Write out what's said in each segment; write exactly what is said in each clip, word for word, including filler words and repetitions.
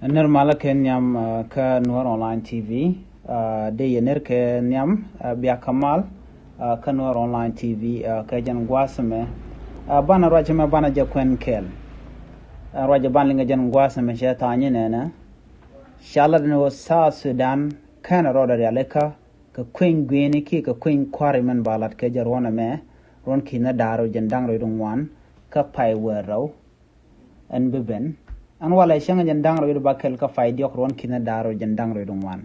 Nir malä kɛ nhiam, ah, kä Nuer Online T V. Ah, dee yɛ nir kɛ nhiam, ah, bia kɛ mal, ah, kä Nuer Online T V, ah, kɛ jɛn gua̱a̱th ɛmɛ. Ah, banɛ ruac ɛmɛ banɛ jɛ kuɛn kɛɛl. Ah, ruac ɛ banɛ liŋ kɛ jɛn gua̱a̱th ɛmɛ cɛ tha̱a̱ny nɛnɛ. Ca lat ni wä South Sudan kɛn rɔɔdɛ rialikä kɛ kueny gui̱ni kiɛ kɛ kueny kua̱ri mɛn ba lat kɛ jɛ ruɔ̱n ɛmɛ, ruɔ̱n ki̱n ni da̱r wi̱c jiɛn da̱ŋ rɛw wi̱cdɛ ŋuan kä pay wäl rɛw. Ɛn bi ben. Ɛn walɛ cäŋ jɛn da̱ŋ rɛw wi̱cdɛ bakɛl kä pay diɔ̱k ruɔ̱n ki̱n ni da̱r wi̱c jiɛn da̱ŋ rɛw wi̱cdɛ ŋuan.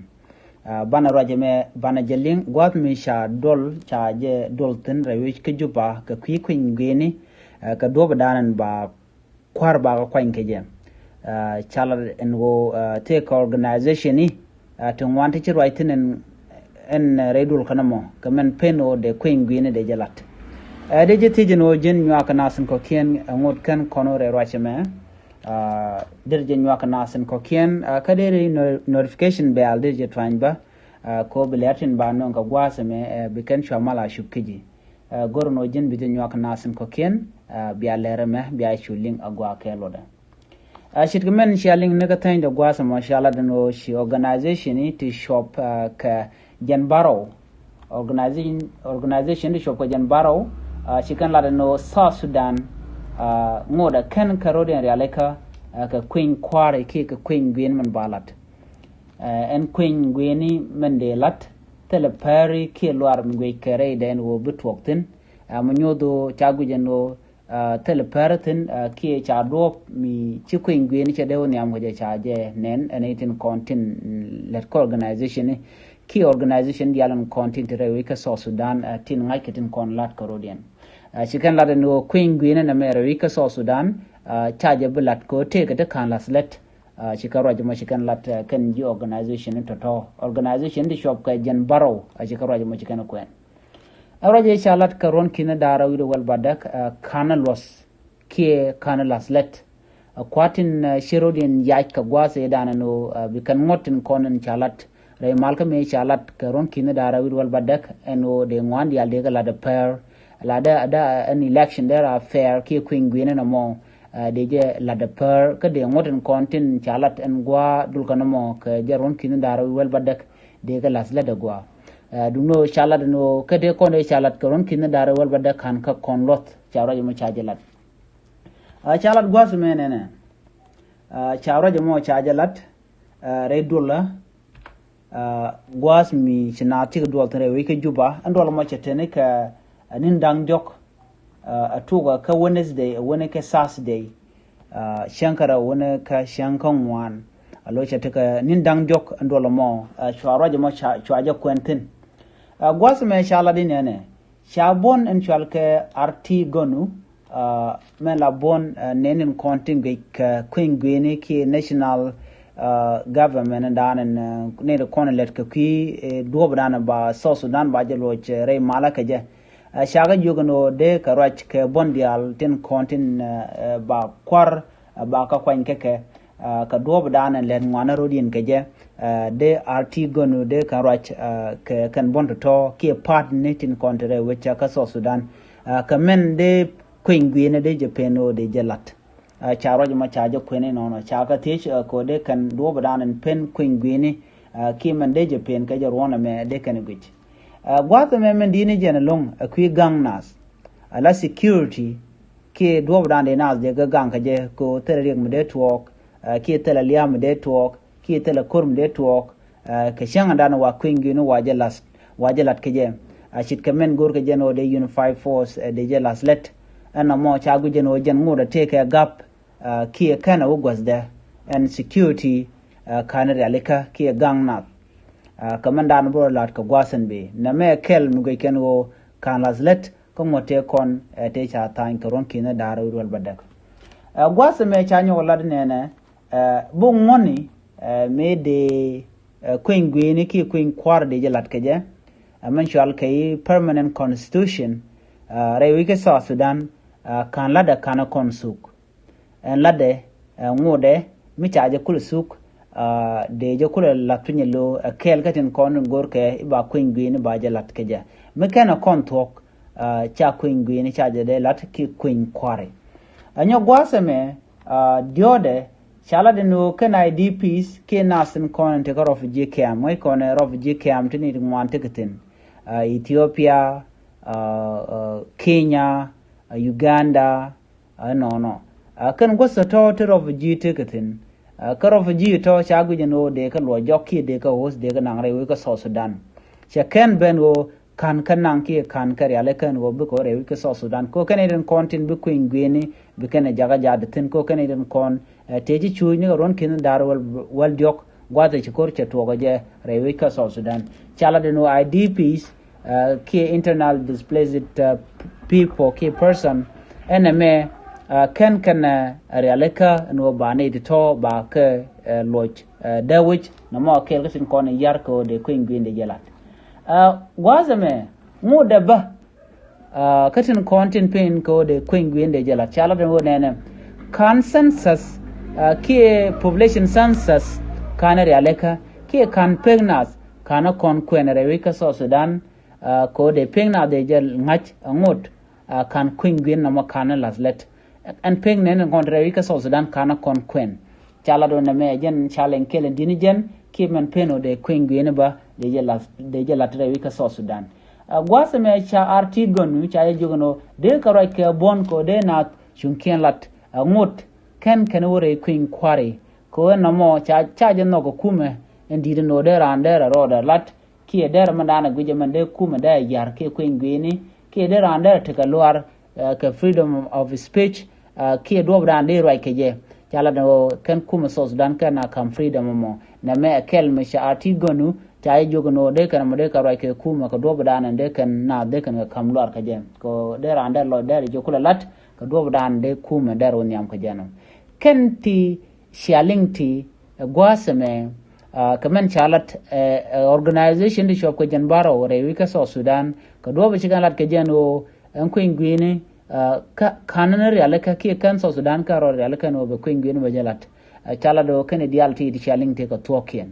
Ah, banɛ ruac ɛmɛ, banɛ jɛ liŋ gua̱a̱th mi ca duɔl, ca jɛ duɔl thi̱n rɛy wec kä Juba kɛ kui̱ kueny gui̱ni, ah, kɛ duɔ̱ɔ̱p dan ɛn ba kua̱r ba kɛ kuany kɛ jɛ. Ah, ca lat ɛn ɣöö, ah, tëëkɛ organization ni, ah, ti ŋuan ti ci ruac thi̱n ɛn, ɛn, ah, rɛy duɔl kɛn ɛmɔ kɛ mɛn pen ɣöö dee kueny gui̱ni dee jɛ lat. Ah, dee jɛ thiec ɛn ɣöö ji̱n nyuak kɛ nath in kɔ̱kiɛn, ah, ŋot kɛn kɔn ɣöö rɛy ruac ɛmɛ. Ah, dee jɛ nyuak kɛ nath in kɔ̱kiɛn, ah, kä dee ri no-, notification bell dee jɛ tuany bä, ah, kɛ ɣöö bi lɛr tin ba nöŋ kɛ gua̱a̱th ɛmɛ, ah, bi kɛn cua mal a cup kä ji̱. Ah, go̱r ɛn ɣöö ji̱n bi jɛ nyuak kɛ nath in kɔ̱kiɛn, ah, bia lɛr ɛmɛ, bia cu liŋ a gua̱a̱ kɛ luɔtdɛ. Ah, ce̱tkɛ mɛn cia liŋ ni kä thäny dee gua̱a̱th ɛmɔ ca lat ɛn ɣöö ci organization ni ti cuɔp, ah, kɛ jiɛn bärɔw. Organization, organization ti cuɔp kɛ jiɛn bärɔw, ah, ci kɛn lat ɛn ɣöö South Sudan, ah, ŋotdɛ kɛn kɛ rɔ̱diɛn rialikä, ah, kɛ kueny kua̱ri kiɛ kɛ kueny gui̱ni mɛn ba lat. Ah, ɛn kueny gui̱ni mɛn dee lat, thilɛ pɛri kiɛ luaar mi guic kɛ rɛydɛ ɛn ɣöö bi tuɔɔk thi̱n. Ah, mi nyoth ɣöö ca guic ɛn ɣöö, ah, thilɛ pɛri thi̱n, ah, kiɛ ca duɔ̱ɔ̱p mi ci kueny gui̱ni cɛ dee wä nhiam kɛ jɛ ca jɛ nɛn, ɛn i̱ tin kɔn tin lät kä organization ni. Kiɛ organization diaal ɛn kɔn tin te rɛy wec kä South Sudan, ah, tin ŋa̱ckɛ tin kɔn lat kɛ rɔ̱diɛn. Ah, ci kɛn lat ɛn ɣöö kueny gui̱ni nɛmɛ rɛy wec kä South Sudan, ah, ca jɛ bi lat kɛ ɣöö tëëkɛ ti ka̱n la̱th lät. Ah, ci kɛn ruac ɛmɔ ci kɛn lat, ah, kɛn ji̱ organization ni tɔ̱tɔ̱. Organization ti cuɔp kɛ jiɛn bärɔw, ah, ci kɛn ruac ɛmɔ ci kɛn kuɛn. Ɛ ruac ëë ca lat kɛ ruɔ̱n ki̱n da̱ŋ rɛw wi̱cdɛ wäl bädäk, ah, ka̱n luɔ̱th kiɛ ka̱n la̱th lät. Ah, kua̱r tin, ah, ci rɔ̱diɛn yac kɛ gua̱a̱th ëëdan ɛn ɣöö, ah, bi kɛn ŋuɔ̱t tin kɔn in ca lat rɛy mal kä mëë ca lat kɛ ruɔ̱n ki̱n da̱ŋ rɛw wi̱cdɛ wäl bädäk ɛn ɣöö dee ŋuan diaal dee kɛ lat ɛ pɛr. Latdä, latdä ɛn election dee ra fair kiɛ kueny gui̱ni nɔmɔ, ah, dee jɛ lat ɛ pɛr. Kä dee ŋuɔ̱t in kɔn tin ca lat ɛn gua̱a̱ duɔl kɛn nɔmɔ kɛ jɛ ruɔ̱n ki̱n da̱ŋ rɛw wi̱cdɛ wäl bädäk dee kɛ la̱th lät ɛ gua̱a̱. Ah, duŋni ɣöö ca lat ɛn ɣöö kä dee kɔn dee ca lat kɛ ruɔ̱n ki̱n da̱ŋ rɛw wi̱cdɛ wäl bädäk ka̱n kä kɔn luɔ̱th ca ruac ɛmɔ ca jɛ lat. Ah, ca lat gua̱a̱th ɛmɛ nɛnɛ. Ah, ca ruac ɛmɔ ca jɛ lat, ah, rɛy duɔlä, ah, gua̱a̱th mi ci naath cikɛ duɔl thi̱n rɛy wec kä Juba. Ɛn duɔl ɛmɔ cɛ te ni kɛ, ah, ni̱n da̱ŋ diɔ̱k, ah, a tukä kä Wednesday, a wäni kɛ Thursday, ah, cäŋ kä rɛw wäni kä cäŋ kä ŋuan. A lo̱c cɛ te kɛ ni̱n da̱ŋ diɔ̱k ɛn duɔl ɛmɔ, ah, cua ruac ɛmɔ ca, cua jɛ kuɛn thi̱n. Ah, gua̱a̱th ɛmɛ ca lat i̱ nɛnɛ. Ca buɔ̱n ɛn cɔal kɛ Arti Gonu, ah, mɛn la buɔ̱n, ah, nɛn in kɔn tin guic kɛ kueny gui̱ni kiɛ national, ah, government in dan in, ah, nɛn in kɔn lɛt kɛ kui̱, eh, duɔ̱ɔ̱p dan in ba South Sudan ba jɛ luɔc, eh, rɛy malä kɛ jɛ. Ah, ca kɛ jiök ɛn ɣöö dee kɛ ruac kɛ buɔ̱n diaal tin kɔn tin, eh, eh, ba kua̱r, ah, ba kɛ kuany kɛ kɛ. Ah, kɛ duɔ̱ɔ̱p dan in lɛt ŋuan rɔ̱diɛn kɛ jɛ, ah, dee Arti Gonu dee kɛn ruac, ah, kɛ kɛn buɔ̱n tɔ̱tɔ̱ kiɛ pa̱a̱t ni tin kɔn te rɛy wec kä South Sudan. Ah, kɛ mɛn dee kueny gui̱ni dee jɛ pen ɣöö dee jɛ la̱t. Ah, ca ruac ɛmɔ ca jɛ kuɛn inɔnɔ. Ca kɛ thiec, ah, kɛ ɣöö dee kɛn duɔ̱ɔ̱p dan in pen kueny gui̱ni, ah, kiɛ mɛn dee jɛ pen kɛ jɛ ruɔ̱n ɛmɛ dee kɛn guic. Ah, gua̱a̱th ɛmɛ mɛn di̱t ni jɛn ɛlɔ̱ŋ, ah, kui̱ ga̱ŋ nath. Ah, la security kiɛ duɔ̱ɔ̱p dan dee naath dee kɛ gaŋ kɛ jɛ kɛ ɣöö thilɛ riɛk mi dee tuɔɔk, ah, kiɛ thilɛ lia̱a̱ mi dee tuɔɔk, kiɛ thilɛ ko̱r mi dee tuɔɔk, ah, kɛ cäŋ dan wa kueny gui̱ni wa jɛ la̱th, wa jɛ la̱t kɛ jɛ. Ah, ce̱tkɛ mɛn go̱o̱r kɛ jɛ ɛn ɣöö dee unified force, ah, dee jɛ la̱th lät. Ɛn nɔmɔ ca guic jɛ ɛn ɣöö jɛn ŋot a tëëkɛ gap, ah, kiɛ kɛn a wä guäthdɛ ɛn security, ah, ka̱n rialikä kiɛ gaŋ nath. Ah, kɛ mɛn dan bä rɔ la̱t kɛ gua̱a̱th ɛn bëë. Nɛmɛ kɛl mi guic kɛn ɣöö ka̱n la̱th lät kä ŋuɔ̱t tëë kɔn, eh, tëë ca tha̱a̱ny kɛ ruɔ̱n ki̱n da̱ŋ rɛw wi̱cdɛ wäl bädäk. Eh, gua̱a̱th ɛmɛ ca nyɔk lat nɛnɛ, eh, bi ŋuɔ̱tni, eh, mëë dee, eh, kueny gui̱ni kiɛ kueny kua̱r dee jɛ la̱t kɛ jɛ. Eh, mɛn cɔal kɛ i̱ permanent constitution, eh, rɛy wec kä South Sudan, eh, ka̱n latdɛ ka̱n kɔn thuk. Ɛn latdɛ, eh, ŋotdɛ, mi ca jɛ kulɛ thuk, ah, dee jɛ kulɛ la̱th piny ɛ lo̱o̱, eh, kɛɛl kä tin kɔn in go̱rkɛ i̱ ba kueny gui̱ni ba jɛ la̱t kɛ jɛ. Mi kɛn ɛ kɔn thuɔ̱k, ah, ca kueny gui̱ni ca jɛ dee la̱t kiɛ kueny kua̱ri. Ɛ nyɔk gua̱a̱th ɛmɛ, ah, diɔ̱ɔ̱dɛ Ca lat ɛn ɣöö kɛn IDPs kiɛ nath tin kɔn in te kä refugee camp, ŋäc kɔn ɛ refugee camp tin ti ŋuan tekɛ thi̱n. Ethiopia, Kenya, Uganda, ɛnɔnɔ. Kɛn guäth tɔ̱tɔ̱ ti refugee tekɛ thi̱n. Kä refugee tɔ̱ ca guic ɛn ɣöö dee kä luɔc jɔk kiɛ dee kä host dee kä naŋ rɛy wec kä South Sudan. Cɛ kɛn ben ɣöö ka̱n kä naŋ kiɛ ka̱n kä rialikä ɛn ɣöö bikɛ wä rɛy wec kä South Sudan. Kɛ ɣöö kɛn i̱ tin kɔn tin bi kui̱ny gui̱ni bi kɛn ɛ jakä jaat thi̱n, kɛ ɣöö kɛn i̱ tin kɔn tëë ci cuuc nikɛ ruɔ̱n ki̱n da̱r wäl diɔ̱k gua̱th ɛ ci ko̱r cɛ tuɔɔk ɛ jɛ rɛy wec kä South Sudan. Ca lat ɛn ɣöö IDPs kiɛ internal displaced people kiɛ person, ɛn ɛmɛ kɛn kɛn rialikä ɛn ɣöö ba nɛy ti tɔ̱ ba kɛ luɔc dee wec nɔmɔ kɛɛl kä tin kɔn i̱ yar kɛ ɣöö dee kui̱ny gui̱n dee jɛ lat. Gua̱a̱th ɛmɛ ŋot dee bä kä tin kɔn tin pen kɛ ɣöö dee kui̱ny gui̱n dee jɛ lat. Ca lat ɛn ɣöö nɛnɛ ka̱n census kiɛ population census ka̱n rialikä kiɛ ka̱n pek nath ka̱n kɔn kuɛn rɛy wec kä South Sudan. Kɛ ɣöö dee pek nath dee jɛ ŋa̱c ŋot ka̱n kui̱ny gui̱n nɔmɔ ka̱n lath lät. Ɛn pek nɛn kɔn rɛy wec kä South Sudan ka̱n kɔn kuɛn. Ca lat ɣöö nɛmɛ jɛn ca lɛŋ kɛl in di̱t ni jɛn kiɛ mɛn pen ɣöö dee kui̱ny gui̱n bä dee jɛ lat rɛy wec kä South Sudan. Gua̱a̱th ɛmɛ ca RT Gonu ca jɛ jiök ɛn ɣöö dee kɛ ruac kɛ buɔ̱n kɛ ɣöö dee nath cuŋkiɛn lat ŋot kɛn kɛn wä rɛy kui̱ny kua̱ri kɛ ɣöö ɛn nɔmɔ ca jɛ nhɔk ɛ kumɛ in di̱t ɛn ɣöö dee raan dee rɛ rɔɔdɛ lat kiɛ derɛ mɛn da̱a̱n ɛ guic ɛmɛn dee kumɛ dee ɛ ya̱r kiɛ kui̱ny gui̱ni kiɛ dee raan derɛ tekɛ luaar kɛ freedom of speech kiɛ duɔ̱p da̱a̱n dee ruac kɛ jɛ. Ca lat ɛn ɣöö kɛn kumɛ South Sudan kɛn a ka̱m freedom ɛmɔ. Nɛmɛ ɛ kɛl mi ca RT Gonu ca jɛ jiök ɛn ɣöö dee kɛn ɛmɔ dee kɛ ruac kɛ kumɛ kɛ duɔ̱p da̱a̱n ɛn dee kɛn naath dee kɛn kɛ ka̱m luaar kɛ jɛ. Kɛ dee raan dee lɔc derɛ jɛ kulɛ lat kɛ duɔ̱p da̱a̱n dee kumɛ derɛ wä nhiam kɛ jɛ nɔ. Kɛn ti cia liŋ ti ɛ gua̱a̱th ɛmɛ kɛ mɛn ca lat ɛ organization ti cuɔp kɛ jɛn barɔw rɛy wec kä South Sudan kɛ duɔ̱ɔ̱p ci kɛn lat kɛ jɛn ɣöö ɛn kui̱ny gui̱ni ka̱n ni rialikä kiɛ kɛn South Sudan kɛn rɔ rialikä ni ɣöö bɛ kui̱ny gui̱ni bɛ jɛ lat. Ca lat ɣöö kɛn i̱ diaal ti ti cia liŋ ti kɛ thuɔ̱ɔ̱kiɛn.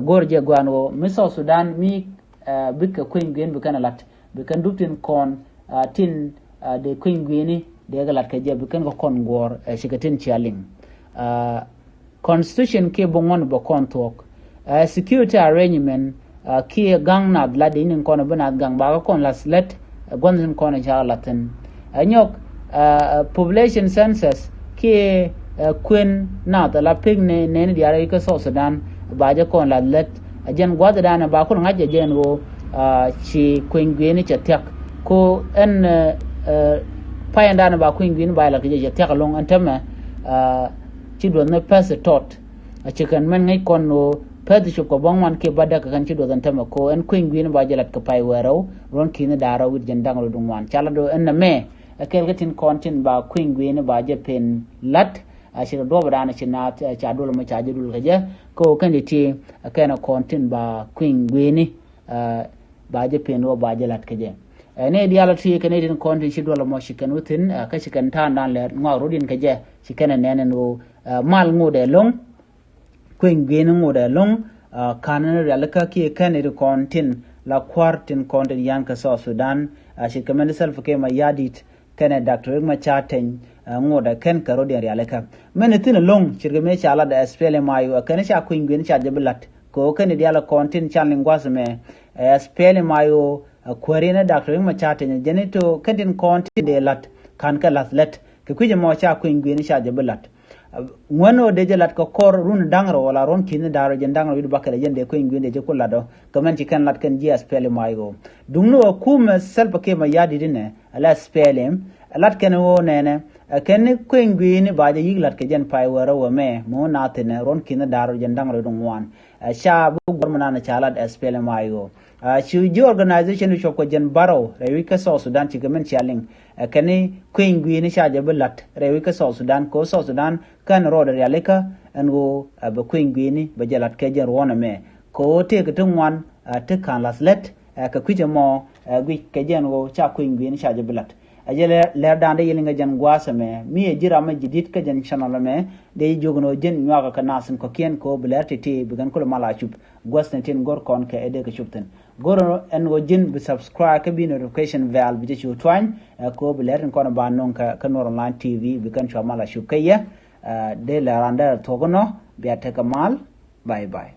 Go̱o̱r jɛ gua̱a̱n ɣöö mi South Sudan mi bikɛ kui̱ny gui̱ni bi kɛn lat bi kɛn dup tin kɔn tin dee kui̱ny gui̱ni dee kɛ lat kɛ jɛ bi kɛn kɛ kɔn guɔ̱ɔ̱r cikɛ tin cia liŋ. Constitution kiɛ bi ŋuɔ̱n bɛ kɔn thuɔ̱k. Security arrangement kiɛ ga̱ŋ nath lat dee in kɔn bi nath ga̱ŋ bakɛ kɔn lath lät gua̱n tin kɔn ca lath thi̱n. Ɛ nyɔk population census kiɛ kuën nath ala pek nɛni diaal rɛy kä South Sudan ba jɛ kɔn lath lät. A jɛn gua̱th dan ba kul ŋa̱c jɛ jɛn ɣöö ci kueny gui̱ni cɛ thiak ko ɛn payɛn dan ba kueny gui̱ni ba lat kɛ jɛ cɛ thiak ɛlɔ̱ŋ ɛn tämɛ. Ci duɔth ni pɛth tɔt a ci kɛn mɛn ŋäc kɔn ɣöö pɛth cop kɛ bäŋuan kiɛ ba däk kɛ kɛn ci duɔth ɛn tämɛ ko ɛn kueny gui̱ni ba jɛ lat kɛ pay wɛɛrɛw ruɔ̱n ki̱ni da̱rä wi̱t jɛn da̱ŋ rɔ duŋ ŋuan ca lat ɣöö ɛn nɛmɛ. Ɛ kɛɛl kä tin kɔn tin ba kueny gui̱ni ba jɛ pen lat a ci kɛ duɔ̱p dan ci naath ca dul mɛ ca jɛ dul kɛ jɛ ko kɛn ti ti ɛ kɛn kɔn tin ba kueny gui̱ni ba jɛ pen wä ba jɛ lat kɛ jɛ. Ɛ ni diaal ti kɛn tin kɔn tin ci duɔl mɔ ci kɛn wä thin kä ci kɛn ta̱a̱n dan lɛ ŋuak rot in kɛ jɛ ci kɛn ɛ nɛn ɛn wä mal ŋot ɛ lo̱ŋ. Kueny gui̱ni ŋot ɛ lo̱ŋ. Ka̱n ni rialikä kiɛ kɛn ri kɔn tin la kua̱r tin kɔn tin yan kɛ South Sudan. Ci kɛ mɛn Salva Kiir Mayardit kɛnɛ Doctor Riek Machar Teny ŋot ɛ kɛn kɛ rot in rialikä. Mɛn thin lo̱ŋ ci kɛ mɛ ca lat ɛ SPLM-IO ɛ kɛn ca kueny gui̱ni ca jɛ bi lat kɛ ɣöö kɛn diaal kɔn tin can liŋ gua̱th mɛ ɛ SPLM-IO ɛ kuäär in ɛ Doctor Riek Machar Teny jɛn ito kɛn tin kɔn tin dee lat ka̱n kɛ lath lät kɛ kui̱c ɛmɔ ca kueny gui̱ni ca jɛ bi lat. Ŋuän ɣöö dee jɛ lat kɛ kɔr run da̱ŋ rɛw wala ruɔ̱n ki̱ni da̱ŋ rɛw jɛn da̱ŋ rɛw wi̱cdɛ bakɛl ɛ jɛn dee kueny gui̱n dee jɛ ku lat ɔ kɛ mɛn ci kɛn lat kɛn ji̱ SPLM-IO. Duŋni ɣöö kumɛ Salva Kiir Mayardit inɛ ala SPLM ɛ lat kɛn ɣöö nɛnɛ ɛ kɛn ni kueny gui̱ni ba jɛ yi̱k lat kɛ jɛn pay wɛɛrɛ wä mɛ mi ɣöö naath inɛ ruɔ̱n ki̱ni da̱ŋ rɛw jɛn da̱ŋ rɛw wi̱cdɛ ŋuan. Ɛ ca bi guɔ̱r mi naan ca lat SPLM-IO. Ci ji̱ organization ti cuɔp kɛ jɛn barɔw rɛy wi̱c kä South Sudan ci kɛ mɛn cia liŋ ɛ kɛn ni kueny gui̱ni ca jɛ bi lat rɛy wi̱c kä South Sudan kɛ ɣöö South Sudan kɛn rɔɔdɛ rialikä ɛn ɣöö ɛ bɛ kueny gui̱ni bɛ jɛ lat kɛ jɛn ruɔ̱n ɛmɛ kɛ ɣöö tëëkɛ ti ŋuan ɛ ti ka̱n lath lät ɛ kɛ kui̱c ɛmɔ ɛ guic kɛ jɛn ɣöö ca kueny gui̱ni ca jɛ bi lat. Ɛ jɛ lɛr dan dee yɛ liŋ kɛ jɛn gua̱a̱th ɛmɛ mi ɛ ji̱ ram mi ji̱ di̱t kä jɛn channel ɛmɛ dee ji̱ jiök ɛn ɣöö ji̱n nyuakä kɛ nath in kɔ̱kiɛn kɛ ɣöö bi lɛr ti̱ti̱ bi kɛn kulɛ mal a cup gua̱thni tin go̱r kɔn kɛ ɛ dee kɛ cop thi̱n. Go̱r ɛn ɣöö ji̱n bi subscribe kä bi notification bell bi jɛ cu tuany ɛ kɛ ɣöö bi lɛr tin kɔn ba no̱ŋ kä Nuer Online T V bi kɛn cua mal a cup kä yɛ. Dee lɛ randɛ thuɔ̱k inɔ, bia tekɛ mal. Bye bye.